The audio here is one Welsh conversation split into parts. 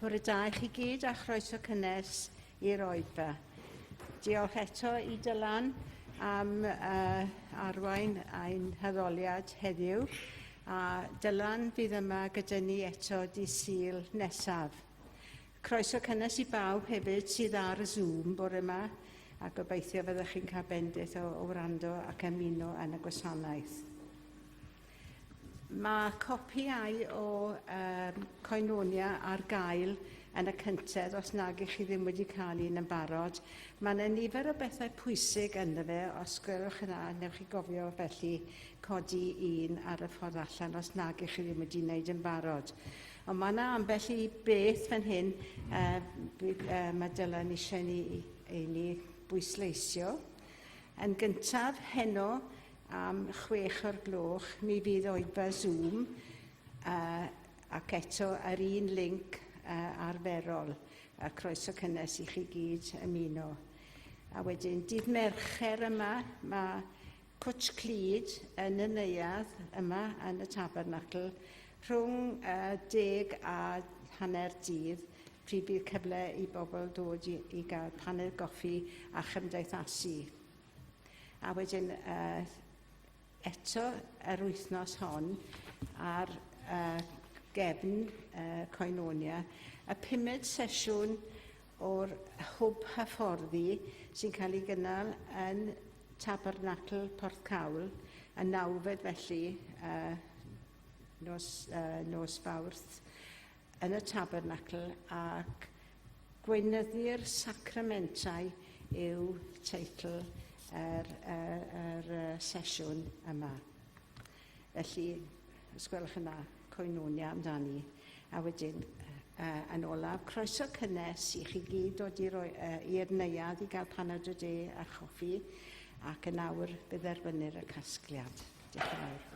Bore da i chi gyd a chroeso cynnes i'r oedfa. Diolch eto i Dylan am uh, arwain ein haddoliad heddiw a Dylan fydd yma gyda ni eto di Sul nesaf. Croeso cynnes i bawb hefyd sydd ar y Zoom bore yma a gobeithio fyddwch chi'n cael bendith o, o wrando ac ymuno yn y gwasanaeth. Mae copïau o um, Koinonia ar gael yn y cyntedd os nag ych chi ddim wedi cael un yn barod. Mae yna nifer o bethau pwysig ynddo fe, os gwelwch yn dda, newch chi gofio felly codi un ar y ffordd allan os nag ych chi ddim wedi wneud yn barod. Ond mae yna ambell i beth fan hyn uh, uh, mae Dylan eisiau ni, i ni bwysleisio. Yn gyntaf, heno, Am chwech o'r gloch mi fydd oedfa Zoom uh, ac eto yr un link uh, arferol. A croeso cynnes i chi gyd ymuno. A wedyn, dydd Mercher yma, mae Cwtch Clyd yn y neuadd yma yn y tabernacl rhwng uh, deg a hanner dydd pryd bydd cyfle i bobl dod i, i gael paned goffi a chymdeithasu. A wedyn uh, eto yr wythnos hon ar uh, gefn uh, Coinonia, y pumed sesiwn o'r hwb hyfforddi sy'n cael ei gynnal yn Tabernacl Porthcawl, y nawfed felly, uh, nos, uh, nos Fawrth, yn y Tabernacl ac Gweinyddu'r Sacramentau yw teitl yr, yr, yr sesiwn yma. Felly, os gwelwch yn dda, coenonia amdani. A wedyn, uh, yn olaf, croeso cynnes i chi gyd dod i'r uh, neuadd i gael paned o de a choffi, ac yn awr fe dderbynnir y casgliad. Diolch yn fawr.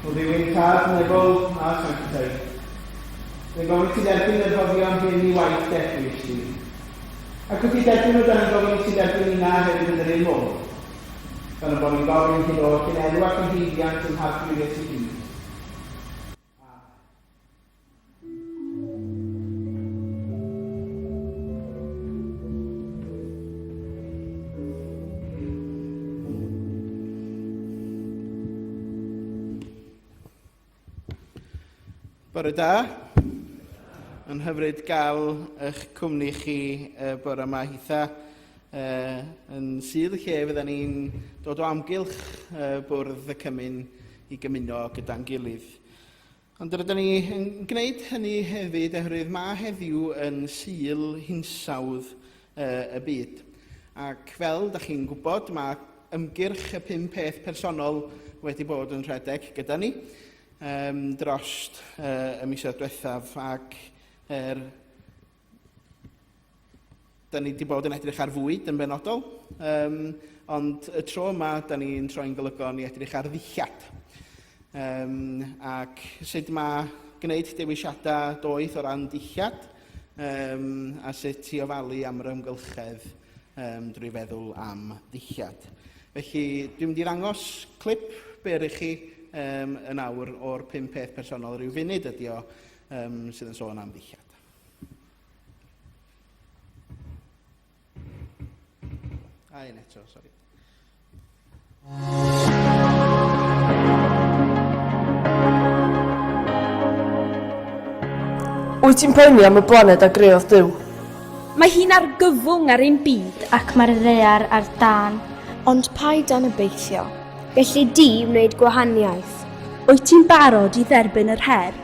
O Dduw ein Tad nefol a sanctaidd, fe gofyn ti dderbyn y rhoddion hyn i waith d'eglwys di. Ac wrth i derbyn nhw, da ni'n gofyn i ti dderbyn ni na hefyd yn yr un modd. Gan y bod ni'n gofyn hyn oll yn enw ac yn haeddiant yn Harglwydd Iesu Grist. Amen. Bore da. Yn hyfryd gael eich cwmni chi y bore yma hitha uh, yn sydd lle fydda ni'n dod o amgylch uh, bwrdd y cymun i gymuno gyda'n gilydd. Ond rydyn ni yn gwneud hynny hefyd oherwydd mae heddiw yn Sul hinsawdd uh, y byd. Ac fel da chi'n gwybod, mae ymgyrch y pum peth personol wedi bod yn rhedeg gyda ni um, dros uh, y misoedd diwethaf ac er, Da ni wedi bod yn edrych ar fwyd yn benodol, um, ond y tro yma, da ni'n troi'n golygon i edrych ar ddillad. Um, ac sut mae gwneud dewisiadau doeth o ran dillad, um, a sut i ofalu am yr amgylchedd um, drwy feddwl am ddillad. Felly, dwi'n mynd i ddangos clip byr i chi um, yn awr o'r pum peth personol rhyw funud ydi o, um, sydd yn sôn am ddillad. A un eto, sori. Wyt ti'n poeni am y blaned a greodd Duw? Mae hi'n argyfwng ar ein byd. Ac mae'r ddaear ar dân. Ond paid anobeithio. Gelli di wneud gwahaniaeth. Wyt ti'n barod i dderbyn yr her?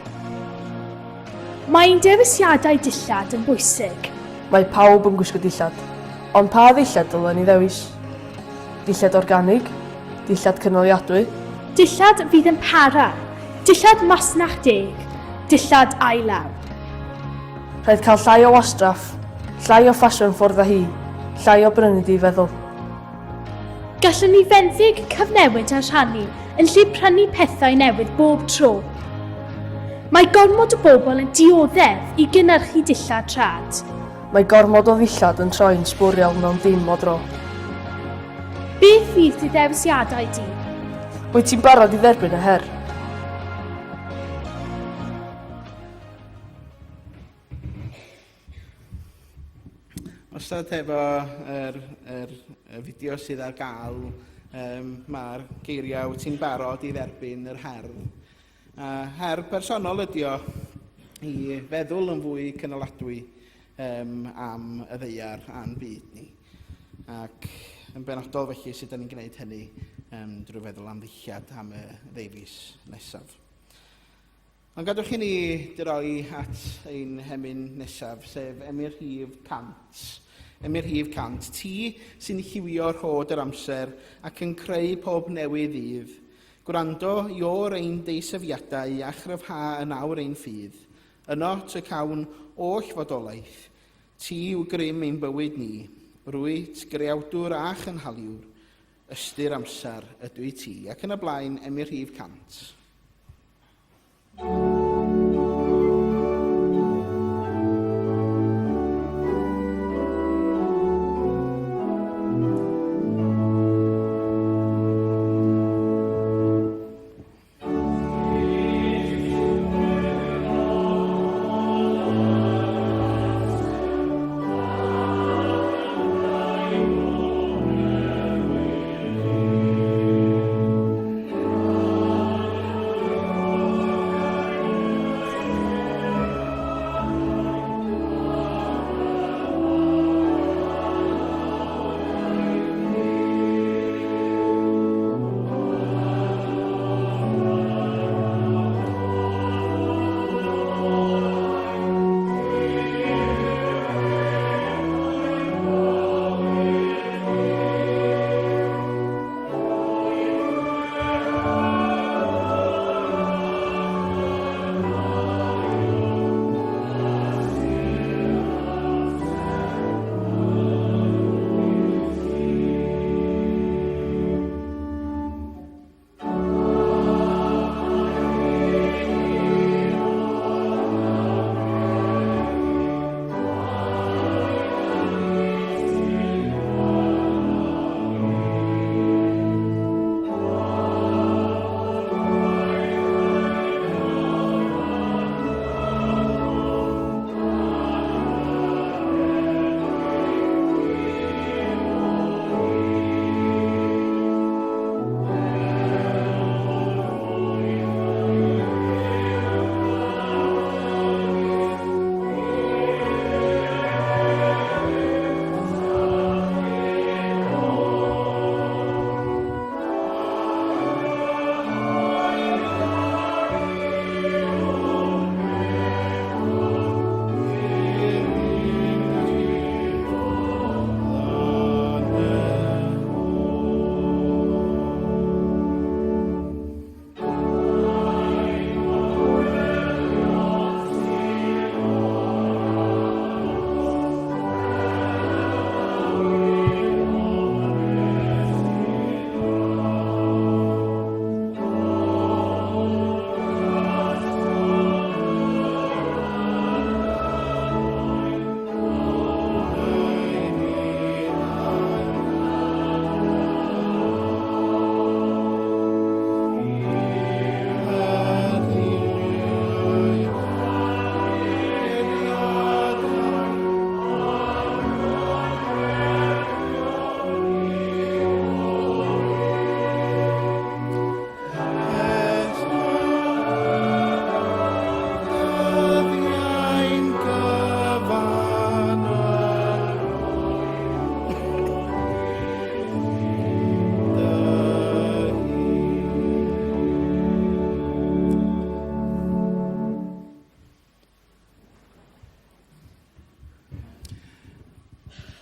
Mae ein dewisiadau dillad yn bwysig. Mae pawb yn gwisgo dillad. Ond pa ddillad dylen ni ddewis? Dillad organig? Dillad cynaliadwy? Dillad fydd yn para. Dillad masnach deg. Dillad ail-law. Rhaid cael llai o wastraff, llai o ffasiwn ffwrdd â hi, llai o brynu di-feddwl. Gallwn ni fenthyg, cyfnewid a rhannu yn lle prynu pethau newydd bob tro. Mae gormod o bobl yn dioddef i gynhyrchu dillad rhad. Mae gormod o ddillad yn troi'n sbwriel mewn dim o dro. Beth fydd dy ddewisiadau di? Wyt ti'n barod i dderbyn y her? Wastad efo yr, yr, y fideo sydd ar gael, um, mae'r geiriau wyt ti'n barod i dderbyn yr her. A her personol ydi o i feddwl yn fwy cynaladwy um, am y ddeiar a'n byd ni. Ac yn benodol felly sut da ni'n gwneud hynny um, drwy feddwl am ddillad am y ddeufis nesaf. Ond gadwch i ni droi at ein hemyn nesaf, sef emyn rhif 100. Emyn rhif 100. Ti sy'n lliwio rhod yr amser ac yn creu pob newydd ddydd. Gwrando i o'r ein deisyfiadau a chryfha yn awr ein ffydd. Yno ty cawn oll fodolaeth. Ti yw grym ein bywyd ni. Rwyt greawdwr a chynhaliwr. Ystyr amser ydw i ti. Ac yn y blaen, emyn rhif 100.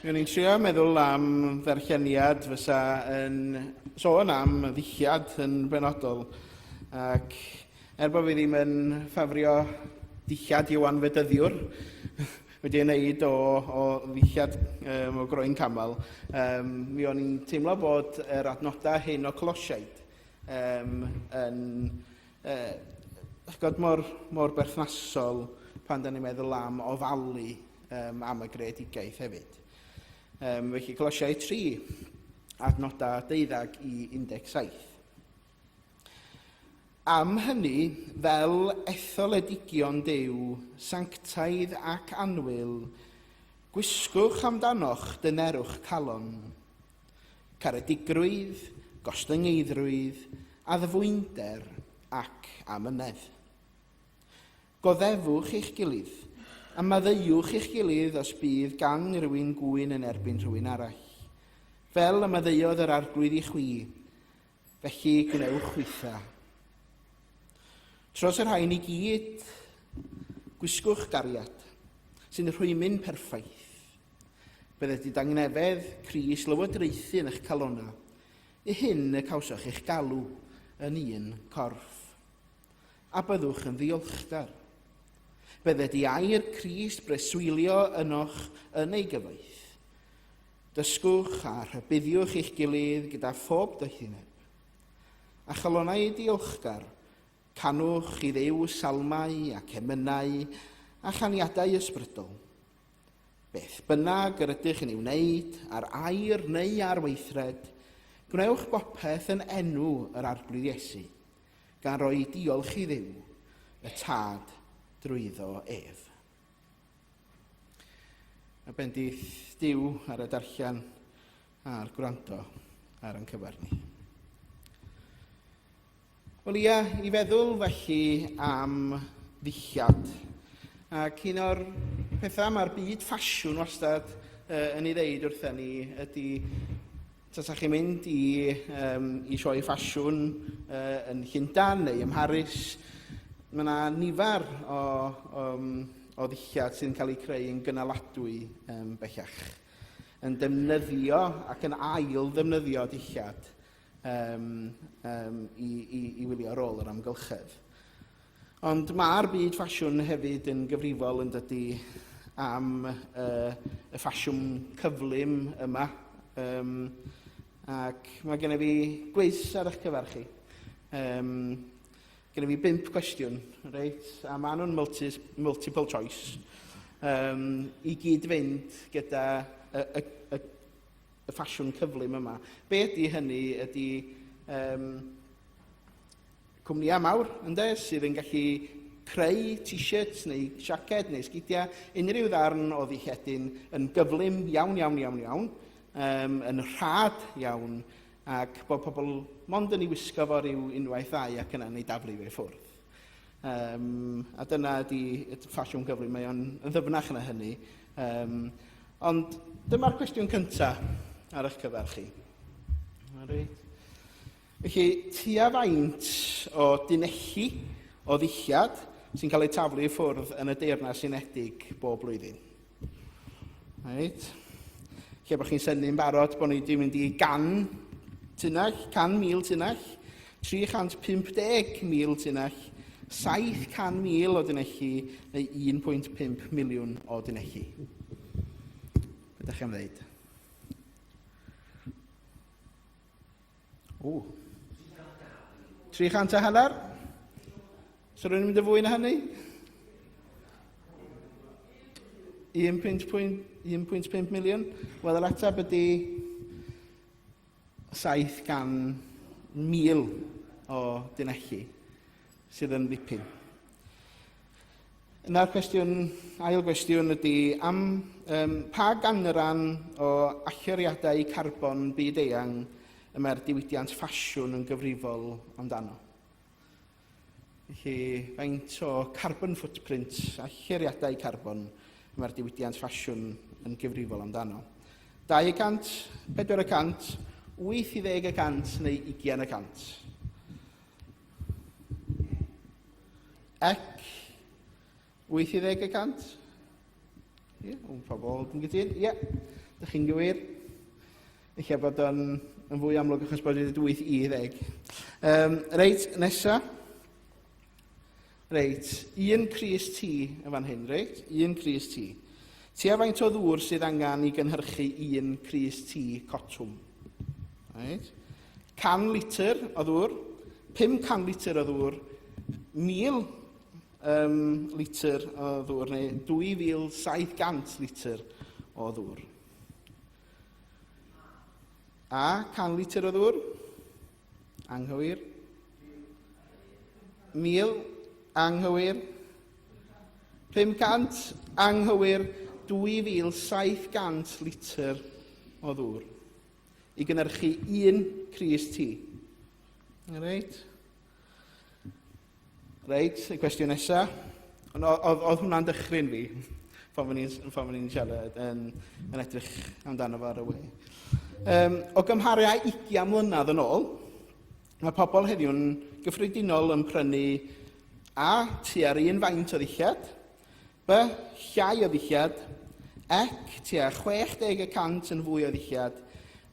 Mi o'n i'n trio meddwl am ddarlleniad fysa yn sôn am ddillad yn benodol, ac er bod fi ddim yn ffafrio dillad Ieuan Fedyddiwr, wedi ei wneud o, o ddillad um, o groen camel, um, mi o'n i'n teimlo bod yr adnodau hyn o Colosiaid um, yn uh, chgod, mor, mor berthnasol pan da ni'n meddwl am ofalu um, am y greadigaeth hefyd. Um, felly Colosiau 3, adnodau 12 i 17. Am hynny, fel etholedigion Duw, sanctaidd ac annwyl, Gwisgwch amdanoch dynerwch calon, caredigrwydd, gostyngeiddrwydd, addfwynder ac amynedd. Goddefwch eich gilydd, a maddeuwch eich gilydd os bydd gan rywun gŵyn yn erbyn rhywun arall. Fel y maddeuodd yr Arglwydd i chwi, felly gwnewch chwitha. Tros y rhain i gyd, gwisgwch gariad, sy'n rhwymyn perffaith. Bydded i dangnefedd Crist lywodraethu yn eich calonnau, i hyn y cawsoch eich galw yn un corff. A byddwch yn ddiolchgar. Bydded i air Crist breswylio ynoch yn ei gyfoeth. Dysgwch a rhybuddiwch eich gilydd gyda phob doethineb. A chalonnau diolchgar, canwch i Dduw salmau ac emynau a chaniadau ysbrydol. Beth bynnag yr ydych yn ei wneud, ar air neu ar weithred, gwnewch bopeth yn enw yr Arglwydd Iesu, gan roi diolch i Dduw, y Tad, drwyddo ef. A bendith Duw ar y darllen a'r gwrando ar ein cyfer ni. Wel ia, i feddwl felly am ddillad. Ac un o'r pethau mae'r byd ffasiwn wastad uh, yn ei ddeud wrthyn ni ydy Tasa chi'n mynd i, um, i sioe ffasiwn uh, yn Llundain neu ym Mharis, mae yna nifer o, um, o ddillad sy'n cael eu creu yn gynaladwy um, bellach. Yn defnyddio ac yn ail ddefnyddio dillad um, um, i, i, i wylio ar ôl yr amgylchedd. Ond mae'r byd ffasiwn hefyd yn gyfrifol yn dydy am uh, y ffasiwn cyflym yma. Um, ac mae gennym fi gwis ar eich cyfer chi. Um, gennym fi bimp cwestiwn, reit? A maen nhw'n multi, multiple choice. Um, I gyd fynd gyda y, y, y, y ffasiwn cyflym yma. Be ydy hynny ydy um, Cwmnïau mawr, ynde, sydd yn gallu creu t-shirts neu siaced neu sgidiau, unrhyw ddarn o ddilledyn yn gyflym iawn, iawn, iawn, iawn, um, yn rhad iawn, ac bod pobl mond yn ei wisgo fo rhyw unwaith ddau ac yna'n ei daflu fe ffwrdd. Um, a dyna ydy y ffasiwn gyflym, mae o'n yn ddyfnach na hynny. Um, ond dyma'r cwestiwn cyntaf ar eich cyfer chi. Reit. Felly, tua faint o dunelli o ddillad sy'n cael eu taflu i ffwrdd yn y Deyrnas Unedig bob blwyddyn? Reit. Lle bod chi'n synnu'n barod bod ni wedi mynd i gan tunnell, 100,000 tunnell, 350,000 tunnell, 700,000 o dunelli neu 1.5 miliwn o dunelli. Be ydych chi am ddeud? O. 300 a hanner? So rwy'n mynd y fwy na hynny? 1.5 miliwn? Wel, yr ateb ydy 700,000 o dunelli sydd yn ddipyn. Yna'r cwestiwn, ail gwestiwn ydy am um, pa ganran o allyriadau carbon byd-eang y mae'r diwydiant ffasiwn yn gyfrifol amdano? Felly, faint o carbon footprint, allyriadau carbon, y mae'r diwydiant ffasiwn yn gyfrifol amdano? 200, 400, 80% neu 20%? Ec, 80 y cant. Ie, yeah, o'n pobl yn gytun. Ie, yeah, dych chi'n gywir. Eich bod o'n yn fwy amlwg achos bod wedi 8 i 10. Um, reit, nesa. Reit, un Cris T yn fan hyn, reit? Un Cris T. Tua faint o ddŵr sydd angen i gynhyrchu un Cris T cotwm? Reit. 100 litr o ddŵr, 500 litr o ddŵr, 1,000 um, litr o ddŵr, neu 2,700 litr o ddŵr. A, 100 litr o ddŵr? Anghywir. 1,000? Anghywir. 500? Anghywir. 2,700 litr o ddŵr i gynhyrchu un crys T. Reit. Reit, y cwestiwn nesa. Ond oedd, oedd hwnna'n dychryn fi, pan o'n i'n pan i'n siarad, yn, yn edrych amdano fo ar y we. Um, o gymharu â 20 mlynedd yn ôl, mae pobl heddiw'n gyffredinol yn prynu A, tua'r un faint o ddillad, B, llai o ddillad, C, tua 60 y cant yn fwy o ddillad,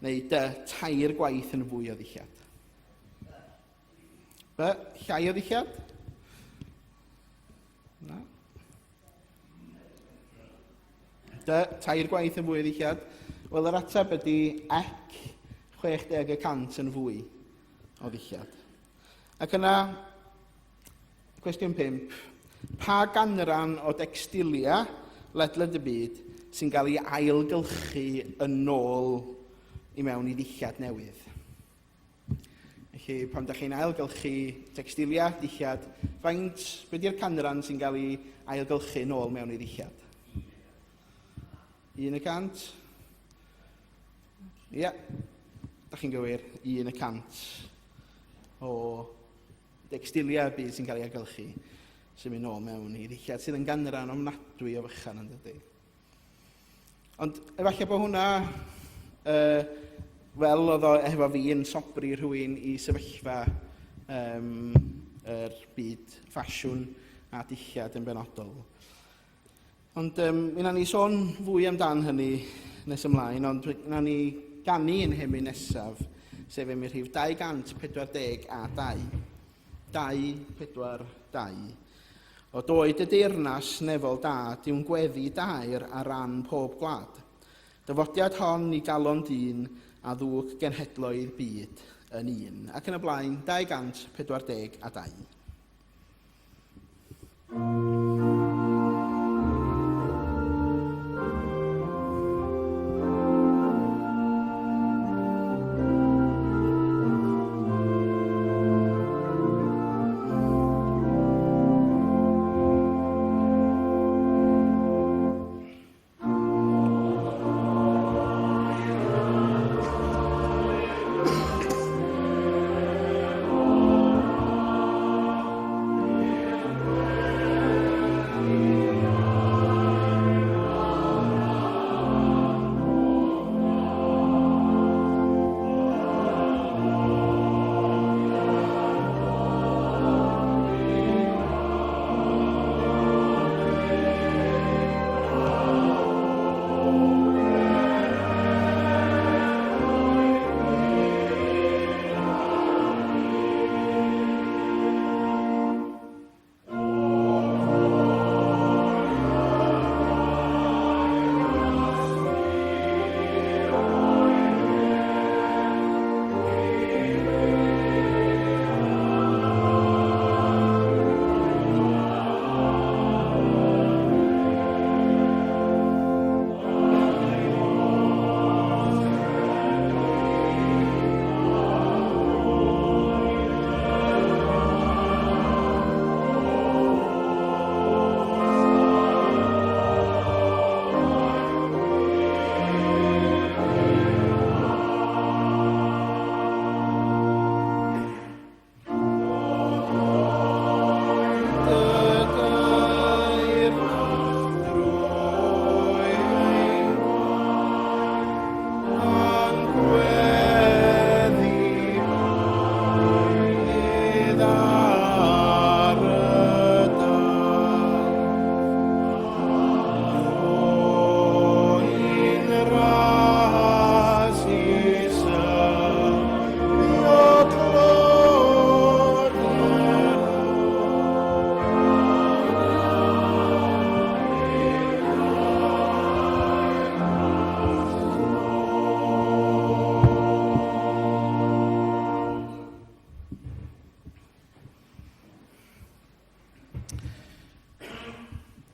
neu D, tair gwaith yn fwy o ddillad. B, llai o ddillad? Na. D, tair gwaith yn fwy o ddillad? Wel, yr ateb ydy ec 60 y cant yn fwy o ddillad. Ac yna, cwestiwn 5. Pa ganran o decstilia ledled y byd sy'n cael ei ailgylchu yn ôl i mewn i ddillad newydd? Felly, pan da chi'n ailgylchu textilia, dillad, faint, be di'r canran sy'n cael ei ailgylchu yn ôl mewn i ddillad? 1%? Ia, da chi'n gywir, 1% o decstilia y byd sy'n cael ei ailgylchu sy'n mynd nôl mewn i ddillad sydd yn ganran ofnadwy o fychan yn dydy. Ond efallai bod hwnna, uh, fel oedd o efo fi yn sobri rhywun i sefyllfa um, yr byd ffasiwn a dillad yn benodol. Ond um, mi wnawn ni sôn fwy amdan hynny nes ymlaen, ond mi wnawn ni ganu yn hemyn nesaf, sef emyn rhif 242 a 2. 2, 4, 2. O doed y deyrnas nefol dad yw'n gweddi daer ar ran pob gwlad. Dyfodiad hon i galon dyn a ddwg genhedloedd byd yn un. Ac yn y blaen, 242.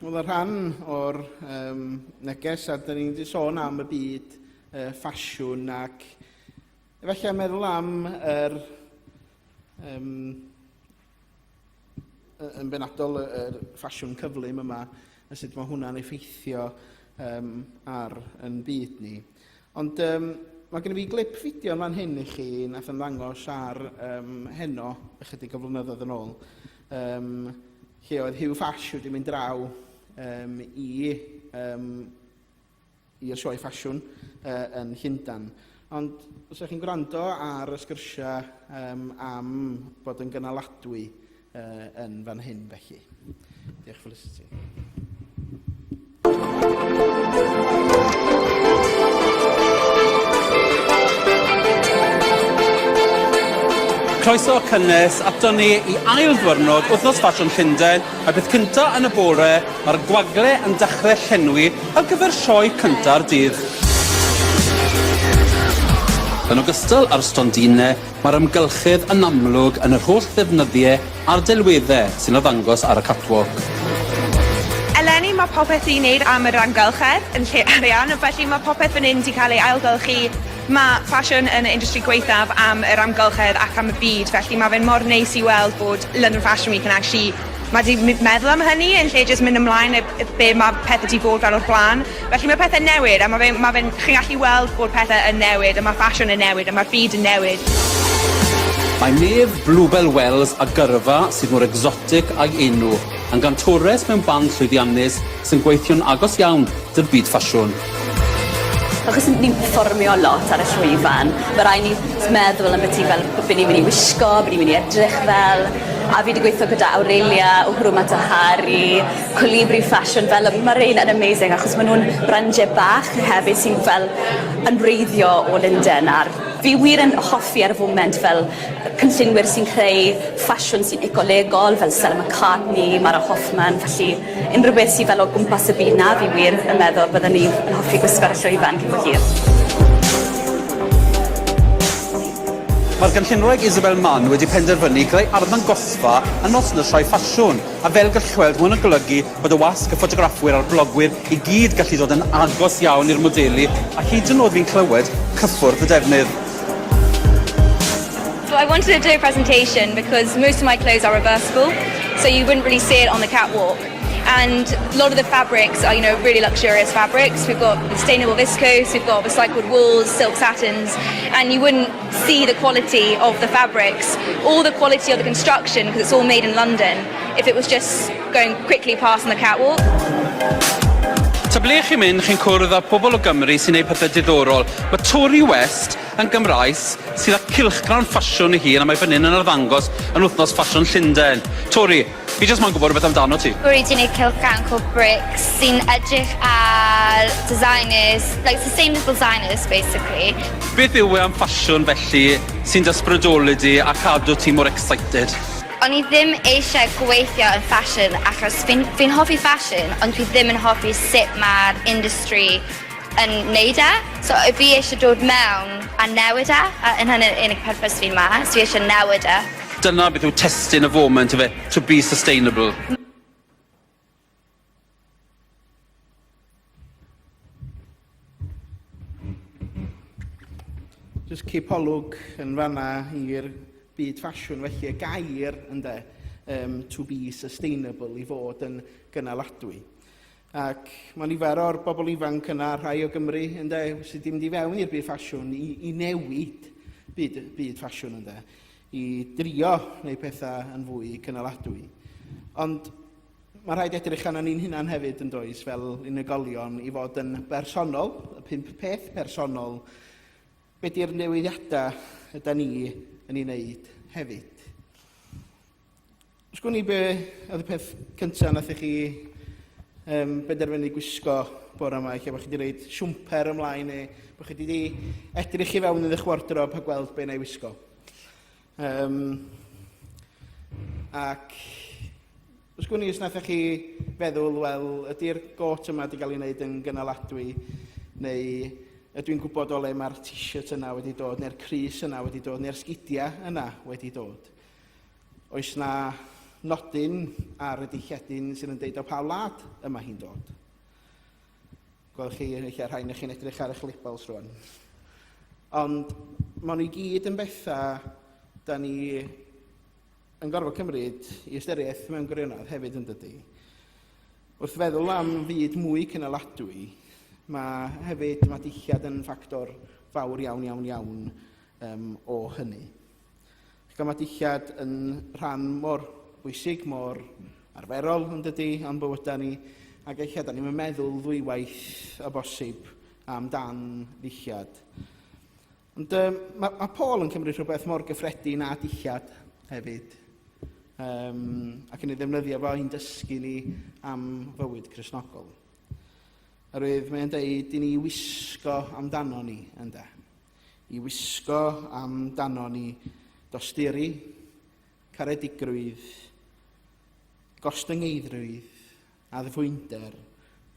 Wel, y rhan o'r um, neges, a dyn ni'n wedi sôn am y byd uh, ffasiwn ac efallai meddwl am yr um, yn benodol yr ffasiwn cyflym yma, a sut mae hwnna'n effeithio um, ar yn byd ni. Ond um, mae gen i fi glip fideo fan hyn i chi nath ymddangos ar um, heno ychydig o flynyddoedd yn ôl, um, lle oedd Hugh Fash wedi mynd draw um, i um, i'r sioe ffasiwn uh, yn Llundain. Ond os ydych chi'n gwrando ar y sgyrsiau um, am bod yn gynaladwy uh, yn fan hyn felly. Diolch Felicity. Croeso cynnes aton ni i ail ddwyrnod Wythnos Ffasiwn Llundain a'r peth cynta yn y bore mae'r gwagle yn dechrau llenwi ar gyfer sioe cynta'r dydd. Yn ogystal â'r stondinau, mae'r amgylchedd yn amlwg yn yr holl ddefnyddiau a'r delweddau sy'n arddangos ar y catwalk. Eleni mae popeth i wneud am yr amgylchedd yn lle arian, felly mae popeth fan hyn 'di cael ei ailgylchu. Mae ffasiwn yn y industry gwaethaf am yr amgylchedd ac am y byd, felly mae fe'n mor neis i weld bod London Fashion Week yn actually mae 'di meddwl am hynny yn lle jyst mynd ymlaen e be mae pethau 'di bod fel o'r blaen. Felly mae pethau'n newid a mae fe'n, ma fe'n, chi'n gallu weld bod pethau yn newid a mae ffasiwn yn newid a mae'r byd yn newid. Mae Maeve Bluebell Wells â gyrfa sydd mor egsotig â'i enw, yn gantores mewn band llwyddiannus sy'n gweithio'n agos iawn 'da'r byd ffasiwn. Achos ni'n perfformio lot ar y llwyfan, ma' rai' ni meddwl ambyti fel be' ni'n myn' i wisgo, be' ni'n myn' i edrych fel, a fi 'di gweitho gyda Aurelia, Uhuru Matahari, Colibri Fashion fel yy ma' rein yn amazing achos ma' nw'n brandie bach hefyd sy'n fel yn wreiddio o Lunden a'r fi wir yn hoffi ar y foment fel cynllunwyr sy'n creu ffasiwn sy'n ecolegol fel Stella McCartney, Mara Hoffman, felly unrhyw beth sy fel o gwmpas y byd 'na fi wir yn meddwl bydden i yn hoffi gwisgo ar y llwyfan cyn bo hir. Mae'r gynllunwraig Isabel Mann wedi penderfynu creu arddangosfa yn nos yn y sioe ffasiwn. A fel gallwch chi weld, mae hwn yn golygu bod y wasg, y ffotograffwyr a'r blogwyr i gyd gallu dod yn agos iawn i'r modelu, a hyd yn oed fi'n clywed cyffwrdd y defnydd. So I wanted to do a presentation because most of my clothes are reversible, so you wouldn't really see it on the catwalk. And a lot of the fabrics are, you know, really luxurious fabrics. We've got sustainable viscose, we've got recycled wools, silk satins, and you wouldn't see the quality of the fabrics or the quality of the construction because it's all made in London if it was just going quickly past on the catwalk. Ta ble chi'n mynd, chi'n cwrdd â pobl o Gymru sy'n neud pethau diddorol. Mae Tori West yn Gymraes sydd â cylchgrawn ffasiwn ei hun a mae fan hyn yn arddangos yn wythnos ffasiwn Llundain. Tori, Fi jyst moyn gwybod rhywbeth amdano ti. Bwriadu gwneud cylchgrawn called Bricks sy'n edrych ar designers, like sustainable designers basically. Beth yw e am ffasiwn felly sy'n d'ysbrydoli di a cadw ti mor excited? O'n i ddim eisiau gweithio yn ffasiwn achos fi'n fi hoffi ffasiwn ond dwi ddim yn hoffi sut mae'r industry yn neud e. So fi eisiau dod mewn a newid e a yn hynny'n unig purpose fi 'ma, so fi eisiau newid e. Dyna beth yw testun y foment ife, to be sustainable. Just cipolwg yn fanna i'r byd ffasiwn felly y gair ynde um, to be sustainable i fod yn gynaladwy. Ac mae nifer o'r bobl ifanc yna, rhai o Gymru, ynde, sydd wedi mynd i fewn i'r byd ffasiwn i, i newid byd, byd ffasiwn, ynde, i drio neu pethau yn fwy cynaladwy. Ond mae rhaid edrych arno ni'n hunan hefyd yn does, fel unigolion, i fod yn bersonol, y pump peth personol, be di'r newidiadau yda ni yn ei wneud hefyd. Sgwn i be oedd y peth cyntaf nath i chi um, benderfynu gwisgo bore yma, lle bod chi wedi rhaid siwmper ymlaen neu bod chi wedi edrych i fewn yn eich wardrob a gweld be na i wisgo. Um, ac sgwn i os nath chi feddwl, wel, ydy'r got yma wedi cael ei wneud yn gynaladwy, neu ydw i'n gwybod o le mae'r t-shirt yna wedi dod, neu'r crys yna wedi dod, neu'r sgidiau yna wedi dod. Oes 'na nodyn ar y dilledyn sydd yn deud o pa wlad y mae hi'n dod? Gwelwch chi, eich rhai na chi'n edrych ar eich labels rwan. Ond maen nhw i gyd yn bethau da ni yn gorfod cymryd i ystyriaeth mewn gwirionedd hefyd yn dydy. Wrth feddwl am fyd mwy cynaladwy, Mae hefyd, mae dillad yn ffactor fawr iawn, iawn, iawn um, o hynny. Ac mae dillad yn rhan mor bwysig, mor arferol yn dydy o'n bywydau ni, ac eich da ni'n meddwl ddwywaith o bosib amdan ddillad. Ond um, mae, mae Paul yn cymryd rhywbeth mor gyffredin â dillad hefyd, um, ac yn ei ddefnyddio fo i'n dysgu ni am fywyd Cristnogol. Oherwydd mae'n deud i ni wisgo amdano ni, ynde. I wisgo amdano ni dosturi, caredigrwydd, gostyngeiddrwydd, addfwynder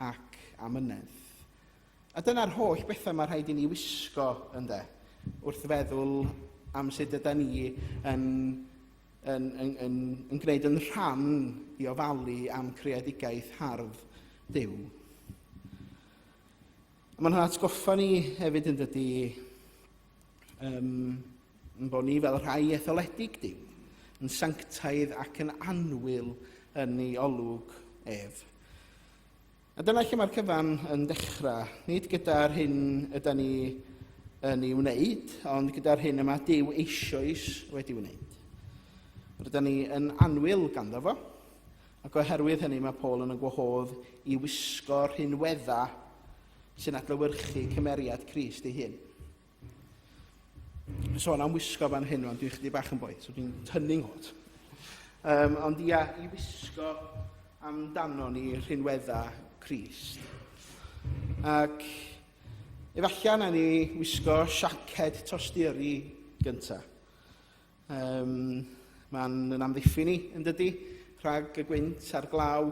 ac amynedd. A dyna'r holl bethau mae rhaid i ni wisgo, ynde, wrth feddwl am sut yda ni yn, yn, yn, yn, yn gwneud yn rhan i ofalu am creadigaeth hardd Duw. Mae'n atgoffa ni hefyd yn dydy um, bod ni fel rhai etholedig Duw, yn sanctaidd ac yn annwyl yn ei olwg ef. A dyna lle mae'r cyfan yn dechrau, nid gyda'r hyn yda ni yn ei wneud, ond gyda'r hyn y mae Duw eisoes wedi wneud. Rydyn ni yn annwyl ganddo fo, ac oherwydd hynny mae Paul yn y gwahodd i wisgo'r rhinweddau sy'n adlewyrchu cymeriad Crist ei hun. Sôn am wisgo fan hyn, ond dwi'n chydig bach yn boeth, so dwi'n tynnu nghot. Um, ond ia, i wisgo amdano ni rhinwedda Crist. Ac efallai na ni wisgo siaced tosturi gyntaf. Um, Mae'n yn amddiffyn ni, yn dydy, rhag y gwynt a'r glaw,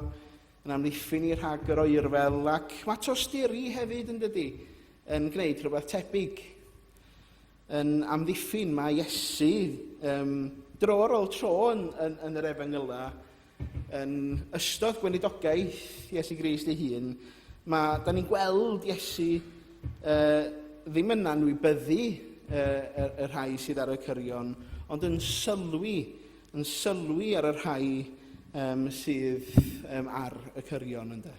yn amddiffyn ni rhag yr oerfel, ac mae tosturi hefyd, yn dydy, yn gwneud rhywbeth tebyg. Yn amddiffyn, mae Iesu um, dro ar ôl tro yn, yn, yn yr efengyla, yn ystod gweinidogaeth Iesu Grist ei hun, mae, da ni'n gweld Iesu uh, ddim yn anwybyddu uh, y, y rhai sydd ar y cyrion, ond yn sylwi, yn sylwi ar y rhai um, sydd um, ar y cyrion ynde.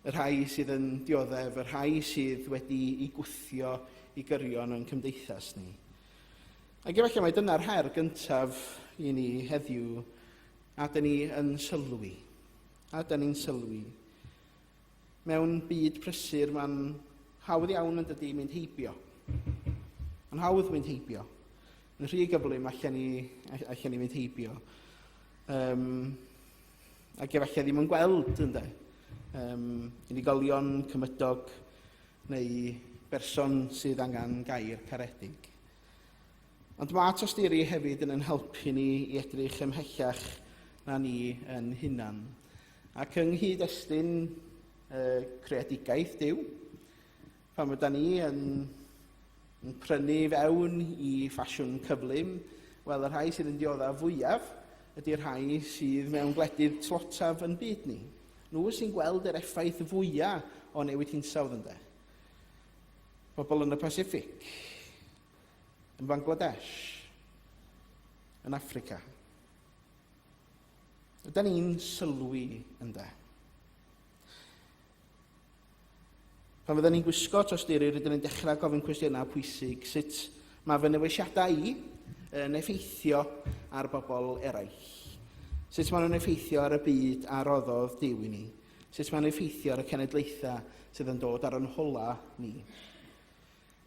Y rhai sydd yn dioddef, y rhai sydd wedi i gwthio i gyrion yn cymdeithas ni. Ac efallai mai dyna'r her gyntaf i ni heddiw, a dyn ni yn sylwi. A dyn ni'n sylwi. Mewn byd prysur, mae'n hawdd iawn yn dydy mynd heibio. Mae'n hawdd mynd heibio. Yn rhy gyflym allan ni, allan ni mynd heibio. Um, ac efallai ddim yn gweld, ynde, um, unigolion, cymydog, neu berson sydd angen gair caredig. Ond mae tosturi hefyd yn ein helpu ni i edrych ymhellach na ni yn hunan. Ac yng nghyd-destun uh, creadigaeth Duw, Pan fydda ni yn, yn prynu fewn i ffasiwn cyflym, wel, y rhai sydd yn dioddef fwyaf ydy'r rhai sydd mewn gwledydd tlotaf yn byd ni. Nhw sy'n gweld yr effaith fwyaf o newid hinsawdd ynde. Pobl yn y Pacific, yn Bangladesh, yn Affrica. Ydy ni'n sylwi ynde? Pan fydden ni'n gwisgo tosturi, rydyn ni'n dechrau gofyn cwestiynau pwysig. Sut mae fy newisiadau i yn effeithio ar bobl eraill? Sut maen nhw'n effeithio ar y byd a roddodd Duw i ni? Sut maen nhw'n effeithio ar y cenedlaethau sydd yn dod ar yn hola ni?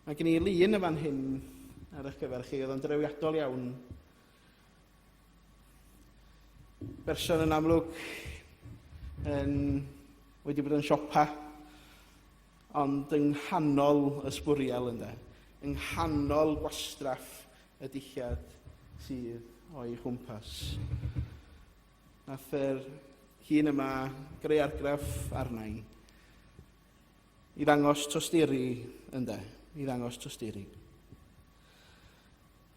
Mae gen i lun yn fan hyn ar eich gyfer chi, oedd o'n drewiadol iawn. Berson yn amlwg yn wedi bod yn siopa, ond yng nghanol y sbwriel ynde, yng nghanol gwastraff y dillad sydd o'i chwmpas. Nath yr hun yma greu argraff arna i. I ddangos tosturi ynde, i ddangos tosturi.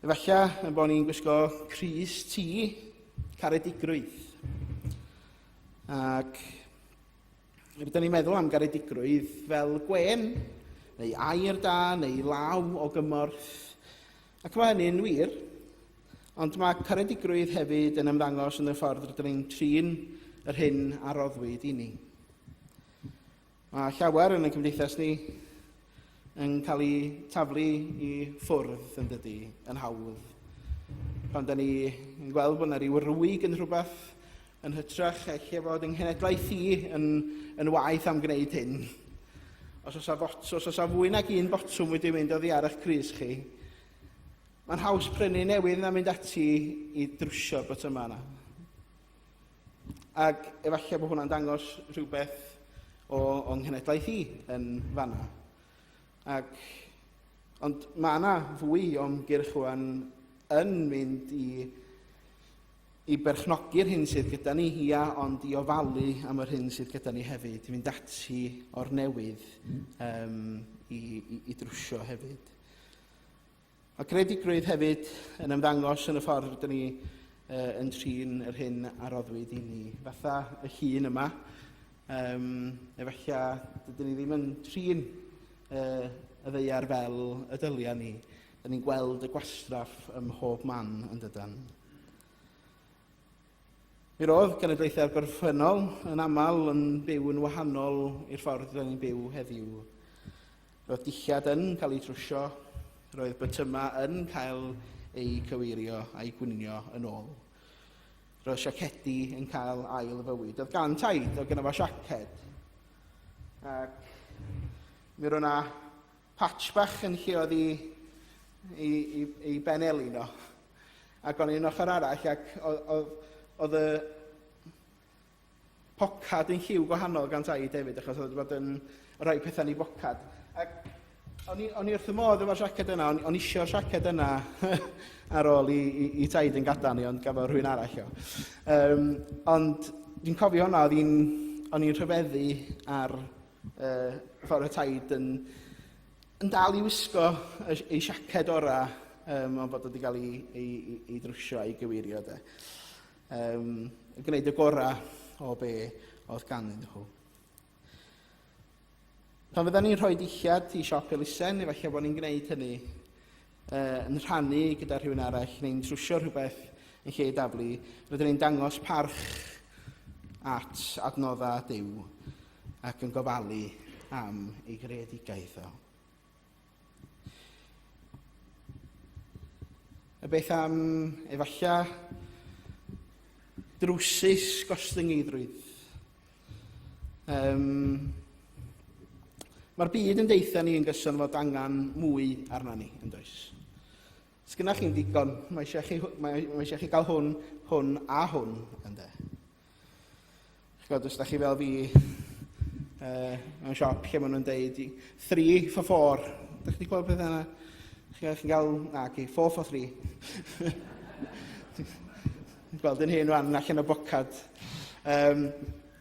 Efallai yn bod ni'n gwisgo crys T caredigrwydd. Ac rydyn ni'n meddwl am garedigrwydd fel gwen, neu air da, neu law o gymorth. Ac mae hynny'n wir, ond mae caredigrwydd hefyd yn ymddangos yn y ffordd rydyn ni'n trin yr hyn a roddwyd i ni. Mae llawer yn y cymdeithas ni yn cael eu taflu i ffwrdd yn dydy, yn hawdd. Pan da ni yn gweld bod yna rhyw rwyg yn rhywbeth yn hytrach, lle fod yng nghenedlaeth i yn, yn waeth am gwneud hyn. Os oes fot, os oes fwy nag un botwm wedi mynd oddi ar eich crys chi, mae'n haws prynu newydd na mynd ati i drwsio'r botymau yna. Ac efallai bod hwnna'n dangos rhywbeth o, o'n nghenedlaeth i yn fanna. Ac, ond mae yna fwy o ymgyrch rwan yn mynd i, i berchnogi'r hyn sydd gyda ni, ia, ond i ofalu am yr hyn sydd gyda ni hefyd, i fynd ati o'r newydd um, i, i, i drwsio hefyd. Mae creadigrwydd hefyd yn ymddangos yn y ffordd rydyn ni uh, yn trin yr hyn a roddwyd i ni. Fatha y llun yma, um, efallai dydyn ni ddim yn trin uh, y ddeiar fel y dylia ni. Dyn ni'n gweld y gwastraff ym mhob man yn dydan. Mi roedd genedlaethau'r gorffennol yn aml yn byw yn wahanol i'r ffordd rydyn ni'n byw heddiw. Roedd dillad yn cael eu trwsio, roedd bytymau yn cael eu cyweirio a'u gwnïo yn ôl. Roedd siacedi yn cael ail fywyd. Oedd gan taid, oedd gyda fo siaced. Ac mi roedd yna patch bach yn lle oedd i, i, i, i ben elin o. Ac o'n i'n ochr arall ac oedd, oedd, oedd y pocad yn lliw gwahanol gan taid hefyd, achos oedd wedi bod yn rhoi pethau yn ei bocad. Ac o'n i, o'n i wrth y modd efo'r siaced yna, o'n, o'n isio'r siaced yna ar ôl i, i, i taid yn gadael ni, ond gafodd rhywun arall o. Um, ond dwi'n cofio hwnna, oedd i'n, o'n i'n rhyfeddu ar uh, ffordd y taid yn, yn dal i wisgo ei siaced ora, um, ond bod wedi cael ei, ei, ei, ei drwsio a'i gyweirio. De. Um, gwneud y gorau o be oedd ganddyn nhw. Pan fydda ni'n rhoi dillad i siop elusen, efallai bod ni'n gwneud hynny uh, yn rhannu gyda rhywun arall neu'n trwsio rhywbeth yn lle daflu, rydyn ni'n dangos parch at adnoddau Duw ac yn gofalu am ei greadigaeth o. Y beth am efallai drwsus gostyngeiddrwydd. Um, Mae'r byd yn deitha ni yn gyson fod angen mwy arna ni, yn does? Sgynna chi'n digon, mae eisiau chi, mae, mae eisiau chi gael hwn, hwn a hwn, ynddo. Ch'bod, os da chi fel fi, uh, mewn siop lle maen nhw'n deud 3 for 4. Da chi wedi gweld pethau yna? Chi'n cael, na, okay, 4 for 3. Gweld yn hyn rwan, allan o bocad. Um,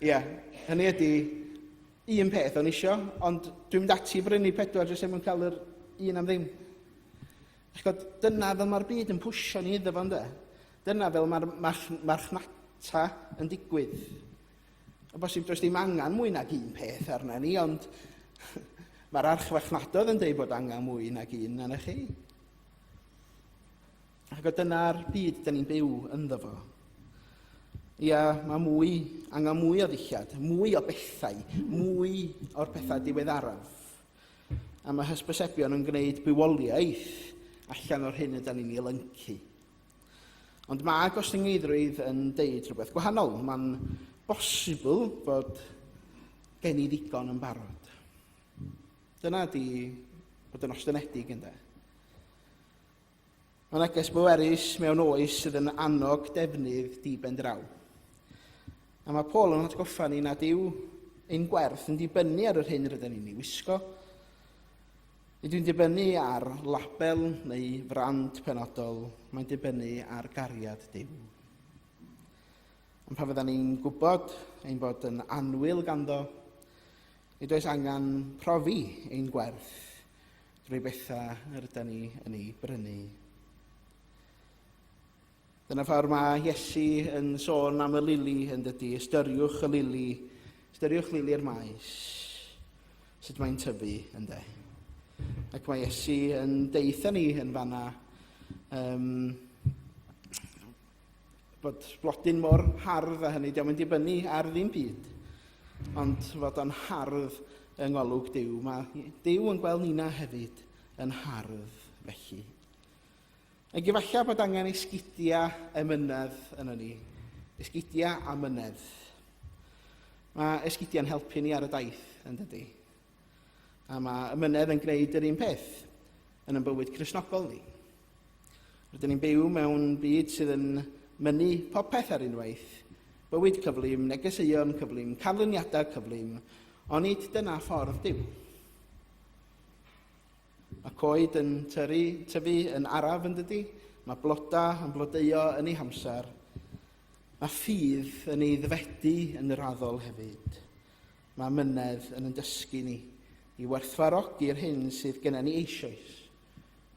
yeah, hynny ydy, un peth o'n isio, ond dwi'n mynd ati i brynu pedwar jyst er mwyn cael yr un am ddim. Ch'bod, dyna fel mae'r byd yn pwysio ni iddo fo, ynde? Dyna fel mae'r march, marchnata yn digwydd. O bosib does dim angen mwy nag un peth arna ni, ond mae'r archfarchnadoedd yn dweud bod angen mwy nag un arna chi. Ac o dyna'r byd da ni'n byw ynddo fo. Ia, mae mwy, angen mwy o ddillad, mwy o bethau, mwy o'r pethau diweddaraf. A mae hysbysebion yn gwneud bywoliaeth allan o'r hyn ydy ni'n ei lyncu. Ond mae gostyngeiddrwydd yn deud rhywbeth gwahanol. Mae'n bosibl bod gen i ddigon yn barod. Dyna di bod yn ostynedig ynddo. Mae neges bwerus mewn oes sydd yn annog defnydd di-ben draw. A mae Paul yn atgoffa ni nad yw ein gwerth yn dibynnu ar yr hyn rydyn ni'n ei wisgo. Nid yw'n dibynnu ar label neu frand penodol, mae'n dibynnu ar gariad Duw. Ond pan fyddan ni'n gwybod ein bod yn annwyl ganddo, nid oes angen profi ein gwerth drwy bethau yr ydyn ni yn ei brynu. Dyna ffordd mae Iesu yn sôn am y lili yn dydy. Ystyriwch y lili, ystyriwch lili'r maes, sut mae'n tyfu ynddo. Ac mae Iesu yn deitha ni yn fanna um, bod blodyn mor hardd a hynny, diolch yn dibynnu ar ddim byd. ond fod o'n hardd yng ngolwg Duw. Mae Duw yn gweld nina hefyd yn hardd felly. Ac efallai bod angen esgidiau emynedd yno ni. Esgidiau amynedd. Mae esgidiau'n helpu ni ar y daith, yn dydy. A mae ymynedd yn gwneud yr un peth yn ein bywyd Cristnogol ni. Rydyn ni'n byw mewn byd sydd yn mynnu popeth ar unwaith, bywyd cyflym, negeseuon cyflym, canlyniadau cyflym, ond nid dyna ffordd Duw. Mae coed yn tyru, tyfu yn araf yn dydy, mae blodau yn blodeuo yn ei hamser, mae ffydd yn ei ddfedu yn raddol hefyd. Mae amynedd yn ein dysgu ni i werthfawrogi'r hyn sydd gennym ni eisoes,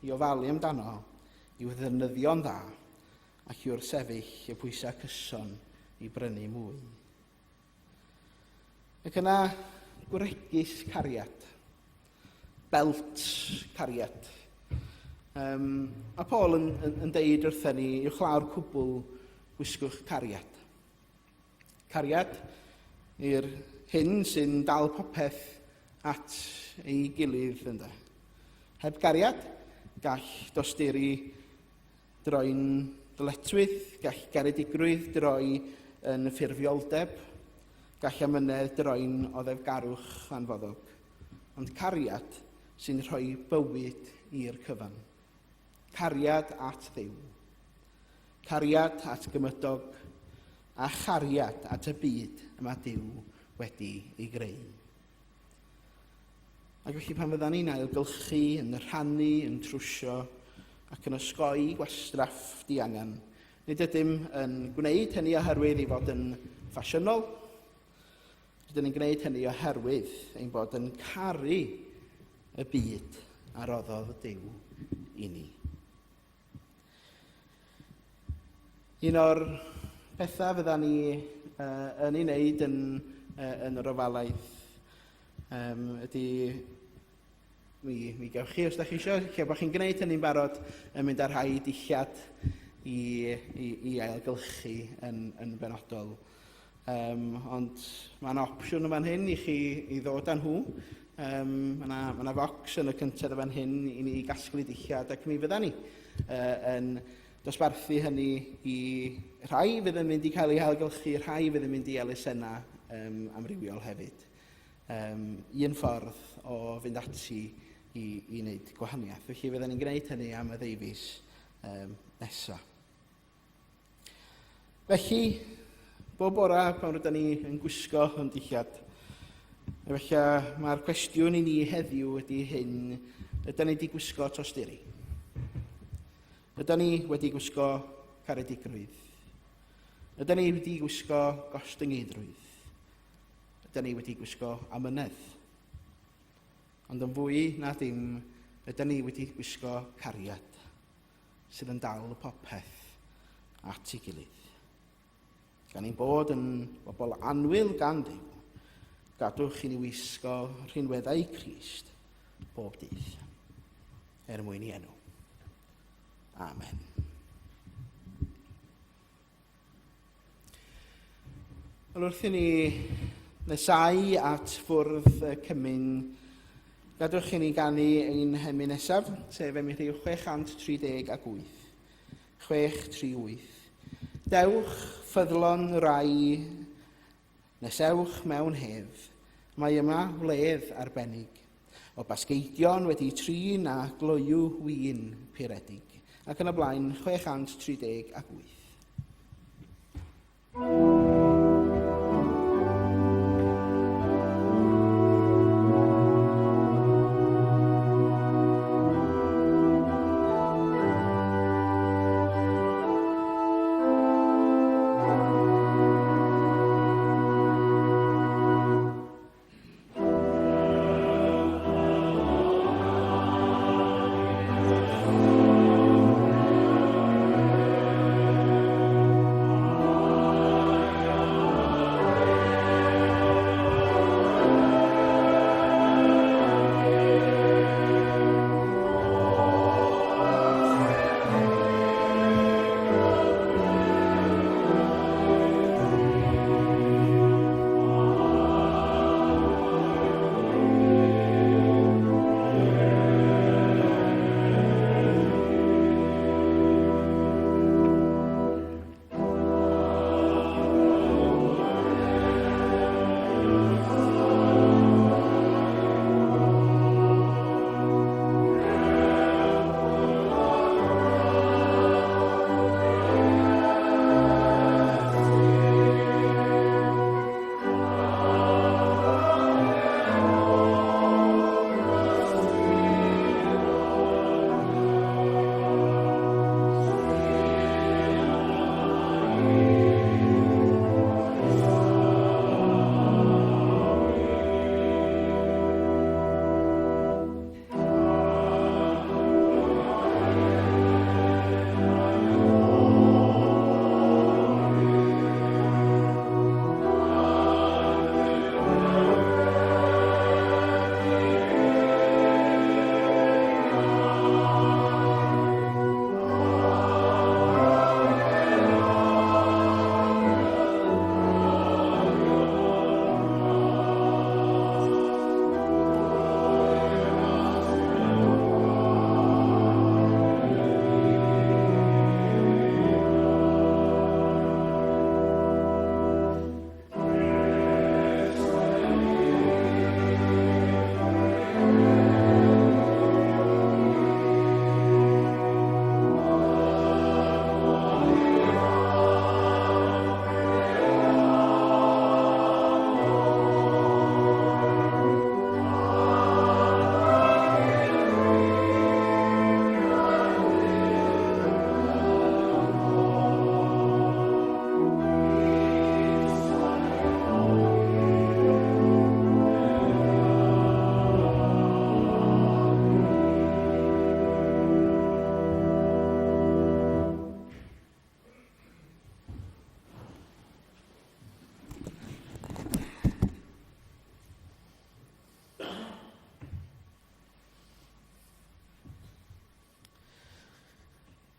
i ofalu amdano, i'w ddefnyddio'n dda, ac i wrthsefyll y pwysau cyson i brynu mwy. Ac yna, gwregys cariad. Belt cariad. Um, a Paul yn, yn, yn deud wrthyn ni, uwchlaw'r cwbl, gwisgwch cariad. Cariad i'r hyn sy'n dal popeth at ei gilydd ynde. Heb gariad, gall dosturi droi'n ddyletswydd, gall garedigrwydd droi yn ffurfioldeb, gall amynedd droi'n oddefgarwch anfoddog. Ond cariad sy'n rhoi bywyd i'r cyfan. Cariad at Dduw. Cariad at gymydog a chariad at y byd y mae Duw wedi ei greu. Ac felly pan fyddan ni'n ailgylchu, yn rhannu, yn trwsio ac yn osgoi gwastraff diangen, nid ydym yn gwneud hynny oherwydd ei fod yn ffasiynol. Rydyn ni'n gwneud hynny oherwydd ein bod yn caru y byd a roddodd Duw i ni. Un o'r pethau fydda ni uh, yn ei wneud yn, uh, yn yr ofalaeth um, ydy mi, mi gewch chi, os da chi eisiau, lle bod chi'n gwneud hynny'n barod, yn mynd â rhai dillad i, i, i ailgylchu yn, yn benodol. Um, ond mae yna opsiwn yn fan hyn i chi i ddod â nhw. Um, mae yna ma na focs yn y cyntedd yn fan hyn i ni gasglu dillad ac mi fydda ni uh, yn dosbarthu hynny i rhai fydd yn mynd i cael eu hailgylchu, rhai fydd yn mynd i elusennau um, amrywiol hefyd. Um, un ffordd o fynd ati i, i wneud gwahaniaeth. Felly fydden ni'n gwneud hynny am y ddeufis um, nesaf. Felly, bob bora pan rydyn ni yn gwisgo yn dillad, efallai mae'r cwestiwn i ni heddiw ydy hyn, ydyn ni wedi gwisgo tosturi? Ydyn ni wedi gwisgo caredigrwydd? Ydyn ni wedi gwisgo gostyngeiddrwydd? Ydyn ni wedi gwisgo amynedd? Ond yn fwy na dim, ydyn ni wedi gwisgo cariad? sydd yn dal popeth at ei gilydd. Gan ein bod yn bobl annwyl gan Dduw, gadwch i ni wisgo rhinweddau Crist bob dydd, er mwyn i enw. Amen. Wel, wrth i ni nesau at fwrdd y cymun, gadwch i ni ganu ein hemyn nesaf, sef emyn rhif 638. 638. Dewch, ffyddlon rai, nesewch mewn hedd, mae yma wledd arbennig, o basgeidion wedi trin a gloyw win puredig, ac yn y blaen 638.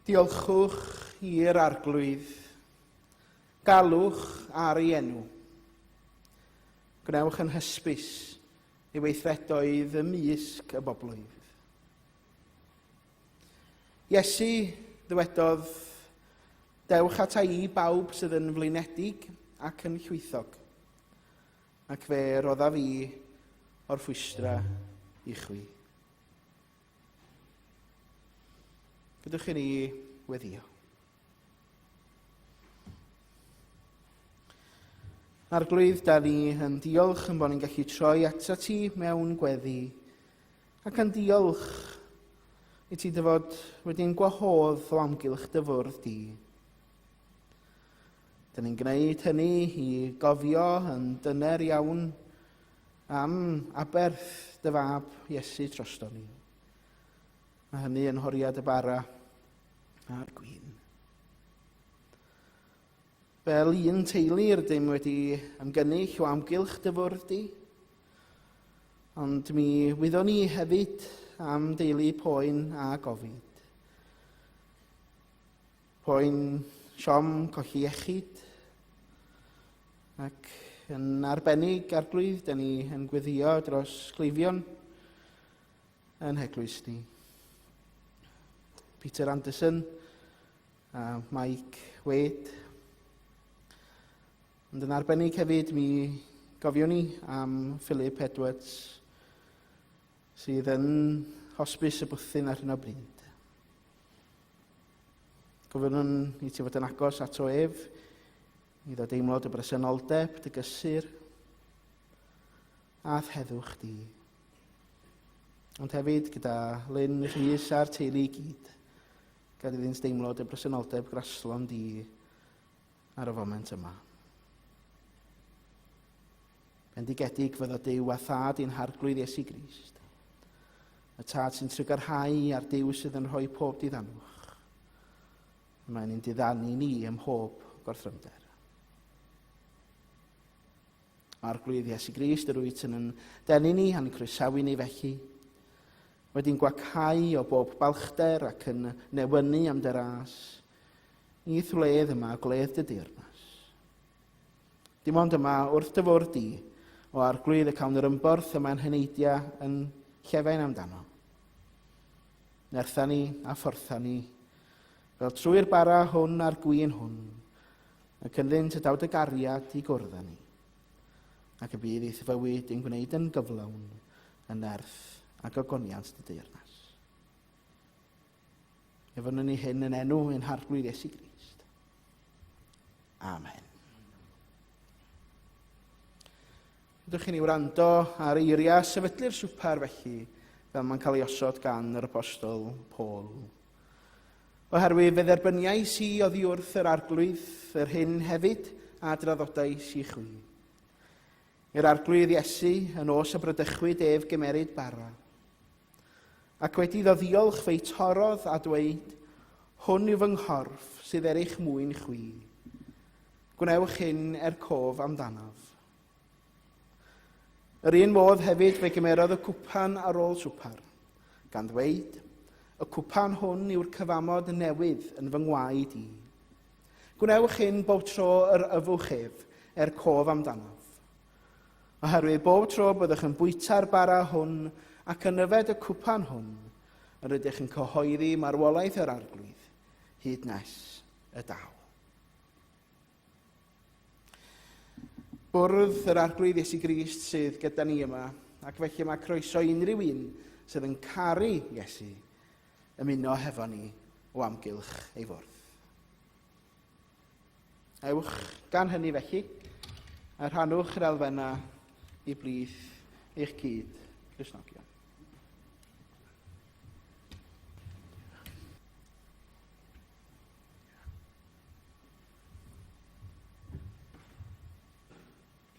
Diolchwch i'r Arglwydd. Galwch ar ei enw. Gwnewch yn hysbys ei weithredoedd ymysg y bobloedd. Iesu ddywedodd, Dewch ata i bawb sydd yn flinedig ac yn llwythog, ac fe roddaf i orffwystra i chwi. Gadewch i ni weddio. Arglwydd, da ni yn diolch yn bod ni'n gallu troi atat ti mewn gweddi, ac yn diolch i ti dy fod wedi'n gwahodd o amgylch dy fwrdd di. Dyn ni'n gwneud hynny i gofio yn dyner iawn am aberth dy fab Iesu drosto ni. A hynny yn horiad y bara a'r gwin. Fel un teulu rydym wedi ymgynnull o amgylch dy fwrdd di, ond mi wyddwn ni hefyd am deulu poen a gofid. Poen siom colli iechyd, ac yn arbennig arglwydd, da ni yn gweddio dros gleifion yn heglwys ni. Peter Anderson, a Mike Wade. Ond yn arbennig hefyd mi gofiwn ni am Philip Edwards sydd yn hosbis y bwthyn ar hyn o bryd. Gofynnwn i ti fod yn agos ato ef, i ddod deimlo dy bresenoldeb, dy gysur, a'th heddwch di. Ond hefyd gyda Lynn Rhys a'r teulu i gyd, Gad iddynt deimlo dy bresenoldeb graslon di ar y foment yma. Bendigedig fyddo Duw a Thad i'n Harglwydd Iesu Grist. Y Tad sy'n trygarhau a'r Duw sydd yn rhoi pob diddanwch. Mae'n ein diddanu ni ym mhob gorthrymder. Arglwydd Iesu Grist, yr wyt yn denu ni a'n croesawu ni felly, wedi'n gwacau o bob balchder ac yn newynu am dy ras, i'th wledd yma, gwledd dy deyrnas. Dim ond yma, wrth dy fwrdd di, o arglwydd y cawn yr ymborth y mae'n heneidiau yn llefain amdano. Nertha ni a phortha ni, fel trwy'r bara hwn a'r gwin hwn, Ac ynddynt y daw dy gariad i gwrdd â ni, ac y bydd i'th fywyd yn gwneud yn gyflawn yn nerth a gogoniant dy deyrnas. Efo ni hyn yn enw ein Harglwydd Iesu Grist. Amen. Ydych chi'n ei wrando ar eiriau sefydlu'r swper felly, fel mae'n cael ei osod gan yr apostol Paul. Oherwydd fe dderbyniais i oddi wrth yr Arglwydd yr hyn hefyd a draddodais i chwi. I'r Arglwydd Iesu, y nos y bradychwyd ef gymeryd bara. Ac wedi iddo ddiolch fe'i torrodd a dweud, Hwn yw fy nghorff sydd er eich mwyn chwi. Gwnewch hyn er cof amdanaf. Yr un modd hefyd fe gymerodd y cwpan ar ôl swpar, gan ddweud, Y cwpan hwn yw'r cyfamod newydd yn fy ngwaed i. Gwnewch hyn bob tro yr yfwch ef, er cof amdanaf. Oherwydd bob tro byddwch yn bwyta'r bara hwn ac yn yfed y cwpan hwn, yr ydych yn cyhoeddi marwolaeth yr Arglwydd, hyd nes y daw. Bwrdd yr Arglwydd Iesu Grist sydd gyda ni yma, ac felly mae croeso i unrhyw un sydd yn caru Iesu ymuno hefo ni o amgylch ei fwrdd. Ewch gan hynny felly, a rhannwch yr elfennau i blith eich cyd Gristnogion.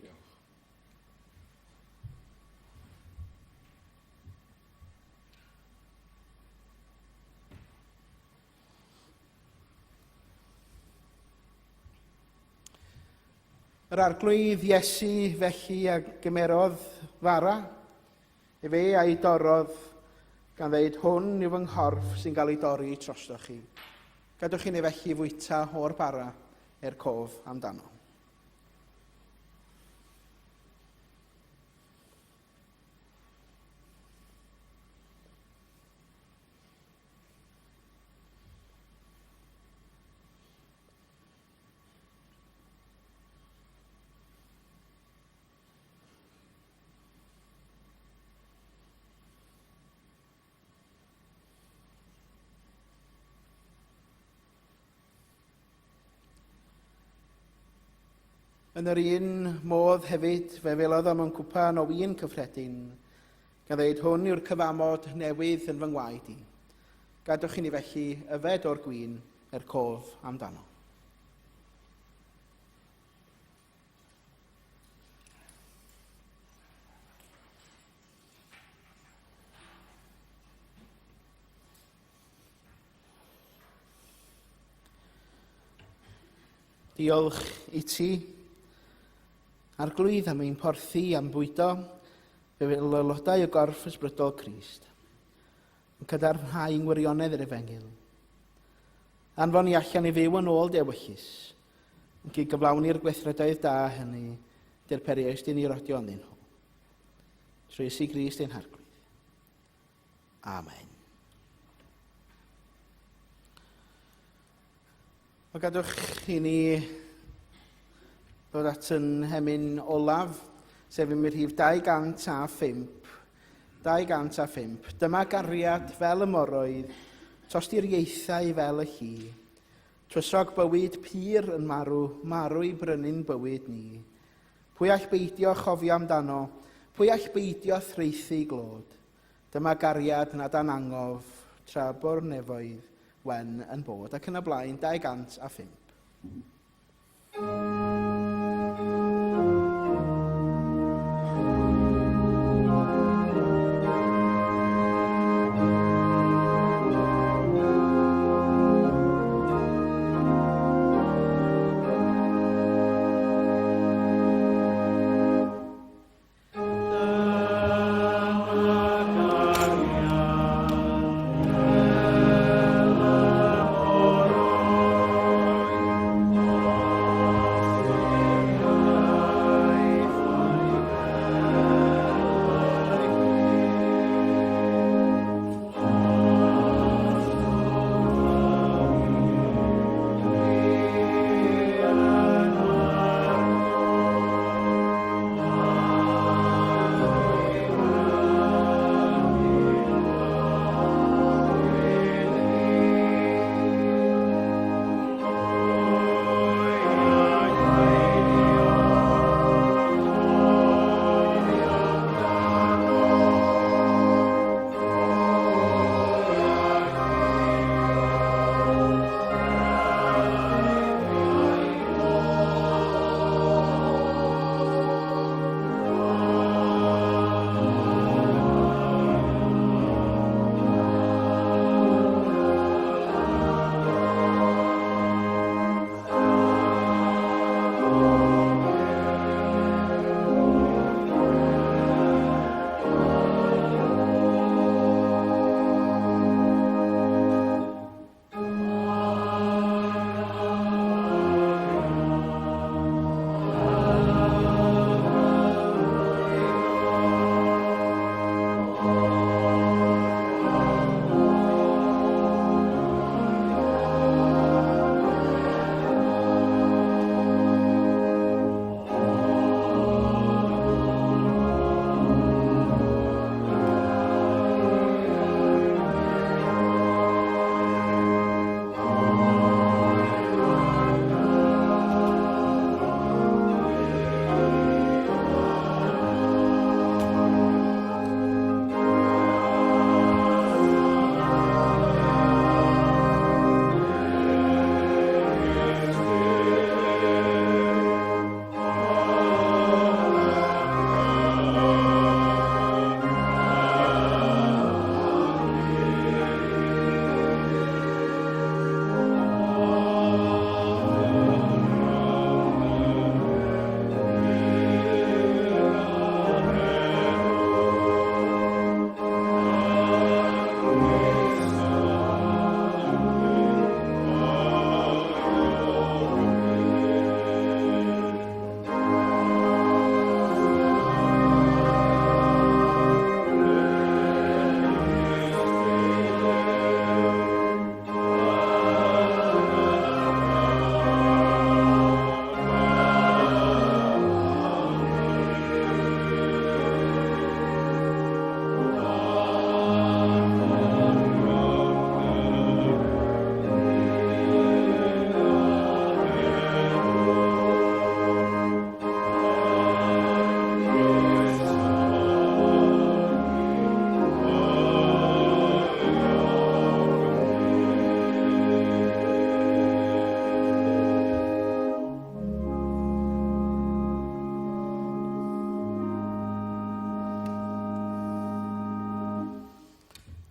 Diolch. Yr arglwydd Iesu felly a gymerodd fara, efe a'i dorrodd, gan ddeud, hwn yw fy nghorff sy'n cael ei dorri trostoch chi. Gadwch i ni felly fwyta o'r bara er cof amdano. Yn yr un modd hefyd, fe felodd o mewn cwpan o win cyffredin, gan ddeud hwn yw'r cyfamod newydd yn fy ngwaed i. Gadwch i ni felly yfed o'r gwin er cof amdano. Diolch i ti, Arglwydd, am ein porthi, am bwydo, fe fel aelodau o gorff ysbrydol Crist, yn cadarnhau ngwirionedd yr efengyl. Anfon ni allan i fyw yn ôl dy ewyllys, yn gyd gyflawni'r gweithredoedd da hynny dy'r perioes di ni rodio ynddyn nhw. Trwy Iesu Grist ein Harglwydd. Amen. O gadwch i ni ddod at yn hemyn olaf, sef yn rhif 205. 205. Dyma gariad fel y moroedd, tosturiaethau fel y lli. Twysog bywyd pur yn marw, marw i brynu'n bywyd ni. Pwy all beidio chofio amdano? Pwy all beidio thraethu glod? Dyma gariad nad anangof, tra bo'r nefoedd wen yn bod, ac yn y blaen 205.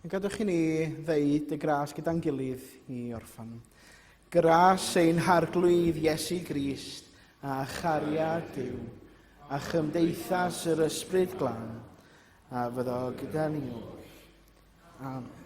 Yn gadwch i ni ddeud y gras gyda'n gilydd i orffan. Gras ein harglwydd Iesu Grist a chariad Duw a chymdeithas yr Ysbryd Glân a fyddo gyda ni oll. Amen.